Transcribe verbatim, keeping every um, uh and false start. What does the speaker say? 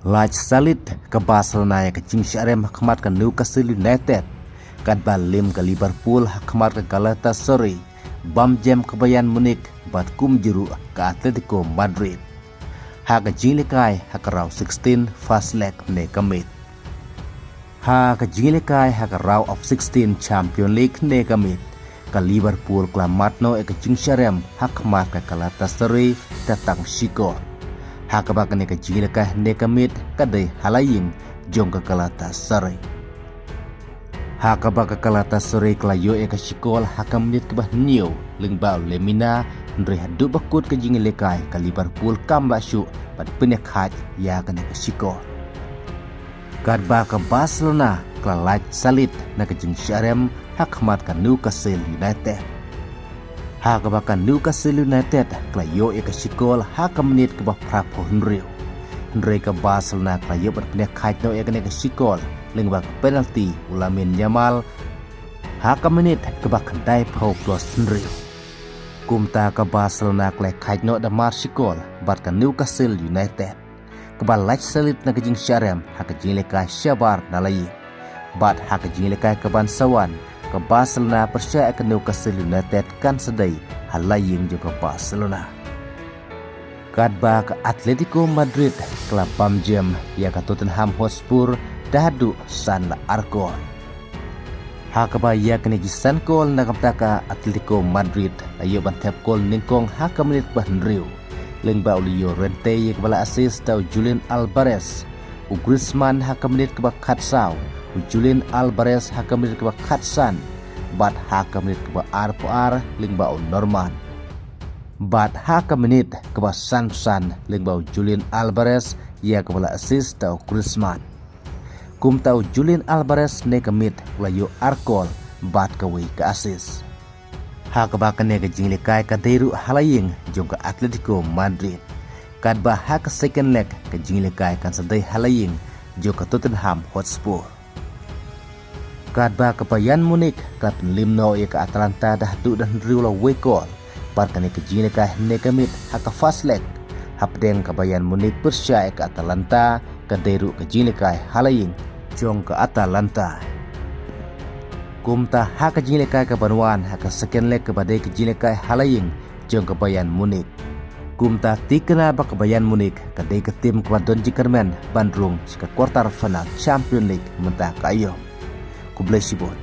Lait salit ka Barcelona ïa ka jingshah rem ha khmat ka Newcastle United, katba lim ka Liverpool ha khmat ka Galatasaray, bam jem ka Bayern Munich bad kumjuh ruh ka Atletico Madrid ha ka jingïalehkai ha ka round sixteen first leg ne ka miet. Ha ka jingïalehkai ha ka round of sixteen Champions League ne ka miet, ka Liverpool ka la mad noh ïa ka jingshah rem ha khmat ka Galatasaray da tang shi kol, ha kaba kane ka jingïalehkai ne ka miet ka dei ha la ïing jong ka Galatasaray. Ha kaba ka Galatasaray ka la ïoh ïa ka shi kol ha ka miet kaba hynñiew lyngba u Lemina, hynrei haduh ba kut ka jingïalehkai ka Liverpool kam lah shuh ban pynïakhaid ïa kane ka shi kol. Katba ka Barcelona ka la lait salit na ka jingshah rem ha khmat ka Newcastle United, ha kaba ka Newcastle United ka la ïoh ïa ka shi kol ha ka miet kaba phra phew hynriew, hynrei ka Barcelona ka la ïoh ban pynïakhaid noh ïa kane ka shi kol lyngba ka penalty u Lamine Yamal ha ka miet kaba khyndai phew plus hynriew. Kumta ka Barcelona ka la khaid noh da mar shi kol bad ka Newcastle United, kaba lait salit na ka jingshah rem ha ka jingïalehkai shabar na la ïing. Bad ha ka jingïalehkai kaban sa wan, ka Barcelona pyrshah ïa ka Newcastle United kan sa dei ha la ïing jong ka Barcelona. Katba ka Atletico Madrid ka la bam jem ïa ka Tottenham Hotspur da haduh san la ar kol, ha kaba ïa kane ki san kol na ka bynta ka Atletico Madrid la ïoh ban thep kol nyngkong ha ka miet ba hynriew lyngba u Llorente, ïa kaba la assist da u Julian Alvarez, u Griezmann ha ka miet kaba khatsaw, u Julian Alvarez ha ka miet kaba khatsan, bad ha ka miet kaba arphew ar lyngba u Norman, bad ha ka miet kaba sanphew san lyngba u Julian Alvarez, ïa kaba la assist da u Griezmann. Kumta u Julian Alvarez ne ka miet u la ïoh ar kol bad kawei ka assist, ha kaba kane ka jingïalehkai ka dei ruh ha la ïing jong ka Atletico Madrid, katba ha ka second leg ka jingïalehkai kan sa dei ha la ïing jong ka Tottenham Hotspur. Katba ka Bayern Munich ka la pynlim noh ïa ka Atalanta da haduh da hynriew la wei kol, bad kane ka jingïalehkai ne ka miet ha ka first leg, hapdeng ka Bayern Munich pyrshah ïa ka Atalanta, ka dei ruh ka jingïalehkai ha la ïing jong ka Atalanta. Kumta ha ka jingïalehkai kaban wan ha ka second leg kaba dei ka jingïalehkai ha la ïing jong ka Bayern Munich, kumta thikna ba ka Bayern Munich ka dei ka tim kaba don jingkyrmen ban rung sha ka quarter final Champions League mynta ka aïom. Khublei shibun.